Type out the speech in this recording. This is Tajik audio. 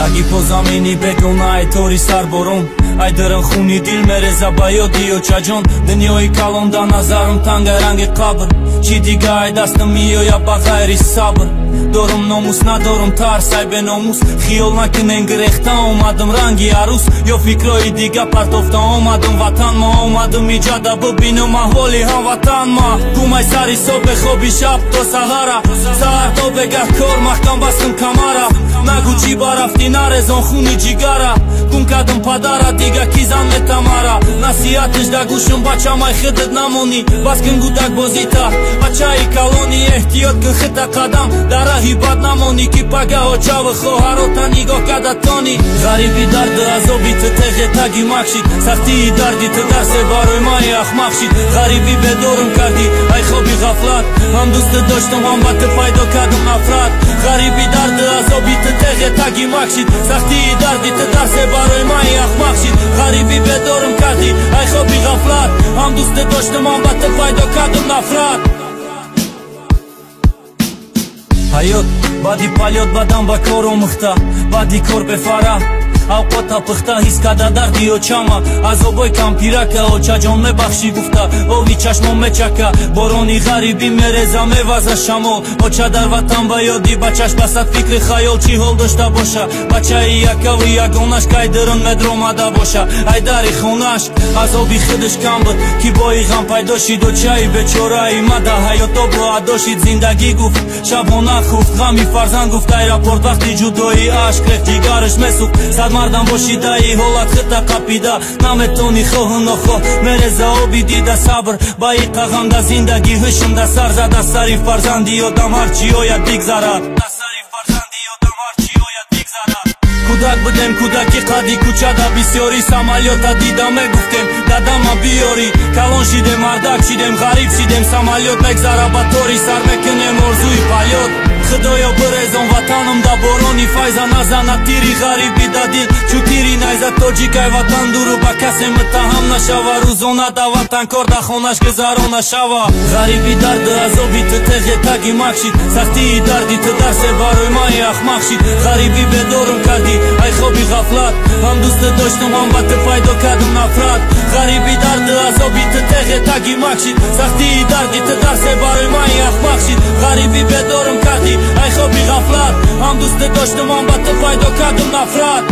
Таги по замини бегона ай тори сарборон, ай даран хуни дил мереза ба ёди очаҷон. Дунёи калон да назарам танга ранги қабр, чӣ дига ай дастам меояд ба ғайри сабр. Дорум номус, надорум тарс, ай беномус. Хиёл накунен гирехта омадам ранги арӯс, ё фикрҳои дига партофта омадам ватан ма. Омадам иҷада бибинам аҳволи ҳамватан ма. Гумай сари собе хоби шаб то саҳара, саҳар то бегаҳ кор маҳкам бастам камара. Нагӯ чӣ барафтӣ, нарезон хуни ҷигара. Гум кардам падара, дига ки зан метамара. Насиҳатиш да гӯшам, бачамай худат намонӣ. Бас кун гудакбозита, бачаи калонӣ. Эҳтиёт кун хита қадам, дар раҳи бад намонӣ, ки пагаҳ очаву хоҳарота нигоҳ карда тонӣ. Ғариби дарду азоби ту теғе таги макшид, сахтии дарди ту дарсе барои маи ахмақ шид. Ғарибӣ бедорам кардӣ, ай хоби ғафлат, ҳам дӯстат доштам, ҳам ба ту пайдо кардам нафрат. Ғариби дарду азоби ту теғе таги макшид, сахтии дарди ту дарсе барои маи ахмақ шид. Ғарибӣ бедорам кардӣ, ай хоби ғафлат, ҳам дӯстат доштам, ҳам ба ту пайдо кардам нафрат. Ҳаёт баъди палёт бадан ба кор омӯхта, баъди кор бефара авқота пухта. Ҳис карда дарди очама, азобои кампирака. Очаҷон мебахшӣ гуфта, ови чашмон мечака. Борони ғарибӣ мереза, меваза шамол. Оча дар ватан ба ёди бачаш басад фикри хаёл. Чӣ ҳол дошта боша бачаи якаву ягонаш, кай дурун медромада боша ай дари хонаш. Азоби худаш кам буд, ки бои ғам пайдо шид. Очаи бечораи ма да ҳаёт обрӯ адо шид. Зиндагӣ гуфт шабона хуфт, ғами фарзанд гуфт аэропорт. Вақти ҷудоӣ ашк рехт, ҷигараш месӯхт. Сад мардам бошидаи ҳолат хита қапида, наметони хоҳу нохоҳ мереза оби дида. Сабр ба иқа ғам да зиндагӣ ҳушм да сар зада. Сари фарзанди одам ҳарчи ояд бигзарад. Кӯдак будем, кӯдаки қади кӯчада, бисёри самолёта дида мегуфтем дадама биёрӣ. Калон шидем, мардак шидем, ғариб шидем, самолёт мегзара ба тори сар мекунем орзуи полёт. Худоё бирезон ватанам да борони файза, назана тири ғарибӣ да дил чу тири найза. Тоҷикай ватан дуру ба касе муттаҳам нашава, рӯзона да ватан кор да хонаш гузарона шава. Ғариби дарду азоби ту теғе таги макшид, сахтии дарди ту дарсе барои маи ахмақ шид. Ғарибӣ бедорам кардӣ, ай хоби ғафлат, ҳам дӯстат доштам, ҳам ба ту пайдо кардам нафрат. Ғариби дарду азоби ту теғе таги макшид, сахтии дарди ту дарсе барои маи ахмақ шид. Ғарибӣ бедорам кардӣ, ай хоби ғафлат, ҳам дӯстат доштам, ҳам ба ту пайдо кардам нафрат.